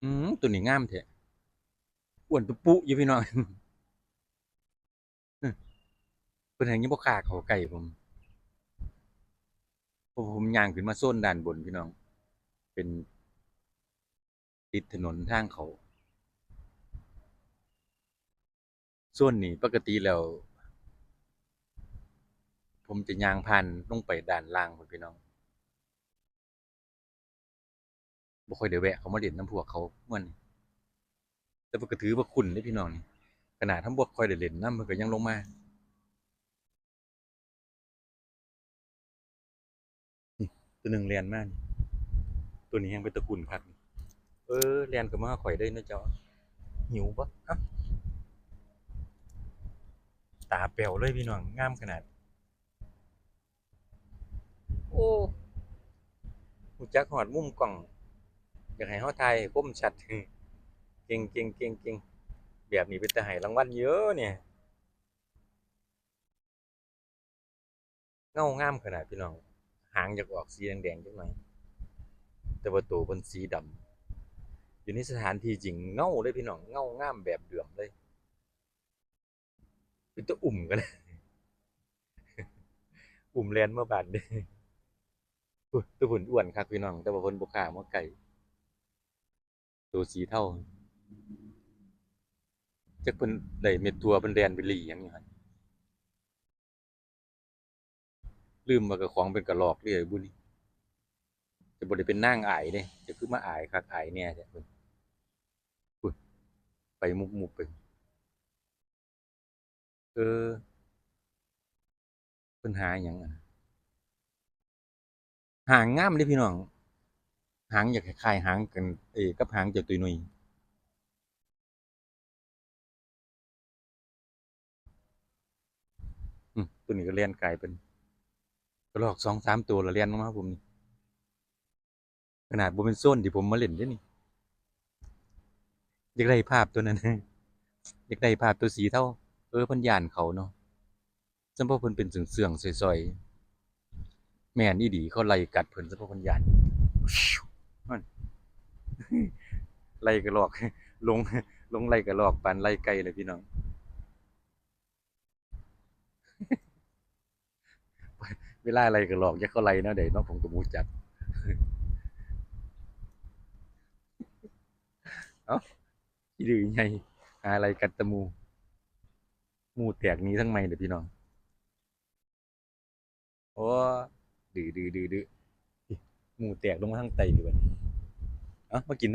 ອືມ ໂຕນີ້ງາມແທ້ ອ້ວນຕຸປຸຢູ່ພີ່ນ້ອງ. ເພິ່ນແຮ່ງຍັງບໍ່ກ້າເຂົ້າໃກ້ຜົມ ເພາະວ່າຜົມຍ່າງຂຶ້ນມາໂຊນດ້ານບົນພີ່ນ້ອງ ເປັນ ຕິດຖະໜົນທາງເຂົ້າ. ໂຊນນີ້ປົກກະຕິແລ້ວ ຜົມຈະຍ່າງຜ່ານລົງໄປດ້ານລ່າງພຸ້ນພີ່ນ້ອງ ບໍ່ຄ່ອຍໄດ້ແວະເຂົ້າມາຫຼິ້ນນຳພວກເຂົາມ່ວນນີ້ ແຕ່ວ່າກໍຖືວ່າຄຸ້ນເດ້ພີ່ນ້ອງນີ້ ຂະໜາດເຮົາບໍ່ຄ່ອຍໄດ້ຫຼິ້ນນຳ ເພິ່ນກໍຍັງລົງມາ. ນີ້ ໂຕໜຶ່ງແລ່ນມານີ້ ໂຕນີ້ແຮ່ງເປັນຕາກຸ້ນຄັກ. ເອີ ແລ່ນເຂົ້າມາຫາຂ້ອຍເລີຍເນາະເຈົ້າ ຫິວບໍ່? ເອົ້າ ຕາແປວເລີຍພີ່ນ້ອງ ງາມຂະໜາດ. ໂອ້ ຮູ້ຈັກຮອດມຸມກ້ອງ ຢາກໃຫ້ເຮົາຖ່າຍໃຫ້ຄົມຊັດ. ເກັ່ງໆໆໆ ແບບນີ້ເປັນຕາໃຫ້ລາງວັນຢູ່ເດີນີ້. ເງົາງາມຂະໜາດພີ່ນ້ອງ ຫາງຢາກອອກສີແດງໆຈັກໜ່ອຍ ແຕ່ວ່າໂຕເພິ່ນສີດຳ. ຢູ່ໃນສະຖານທີ່ຈິງເງົາເລີຍພີ່ນ້ອງ ເງົາງາມແບບເດີມເລີຍ. ເປັນຕາອຸ້ມກັນ ອຸ້ມແລ່ນມາບ້ານເດ້. ໂອ້ ໂຕພຸ້ນອ້ວນຄັກພີ່ນ້ອງ ແຕ່ວ່າເພິ່ນບໍ່ກ້າມາໃກ້. ໂຕສີເທົາ ຈັກເພິ່ນໄດ້ເມັດຖົ່ວ ເພິ່ນແລ່ນໄປລີ້ຫຍັງຢູ່ຫັ້ນ ລືມວ່າເຈົ້າຂອງເປັນກະລອກເດ້ບຸນີ້. ຈະບໍ່ໄດ້ເປັນນາງອາຍເດ້ ຈະຄືມາອາຍຄັກອາຍແນ່ແທ້. ພຸ້ນ ໄປມຸບໆໄປ. ເອີ ເພິ່ນຫາຫຍັງຫັ້ນ ຫາງງາມເດ້ພີ່ນ້ອງ ຫາງຢາກຄ້າຍໆຫາງກັນ ເອີ ກັບຫາງເຈົ້າຕຸ້ຍນຸ້ຍ. ອືມ ໂຕນີ້ກໍແລ່ນກາຍເປັນກະລອກສອງສາມໂຕ ແລ້ວແລ່ນລົງມາຫາຜົມນີ້. ຂະໜາດບໍ່ແມ່ນໂຊນທີ່ຜົມມາຫຼິ້ນເດ້ນີ້ ຢາກໄດ້ພາບໂຕນັ້ນ ຢາກໄດ້ພາບໂຕສີເທົາ. ເອີ ເພິ່ນຢ້ານເຂົາເນາະ ສ່ຳເພາະເພິ່ນເປັນເຊື່ອງໆ ຊ່ອຍໆ. ແມ່ນອີ່ຫຼີ ເຂົາໄລ່ກັດເພິ່ນ ສ່ຳເພາະເພິ່ນຢ້ານ. ນັ້ນ ໄລ່ກະລອກ ລົງ ລົງໄລ່ກະລອກ ປານໄລ່ໄກ່ເລີຍພີ່ນ້ອງ. ເວລາໄລ່ກະລອກ ຈັກເຂົາໄລ່ແນວໃດເນາະ ຜົມກໍບໍ່ຮູ້ຈັກ. ເອົ້າ ຂີ້ດື້ໃຫຍ່ ຫາໄລ່ກັດແຕ່ໝູ່ ໝູ່ແຕກໜີທາງໃໝ່ເດີ້ພີ່ນ້ອງ. ໂອ້ ດື້ໆໆ ໝູ່ແຕກລົງມາທາງໃຕ້ຢູ່ບັດນີ້. ເອົ້າ ມາກິນ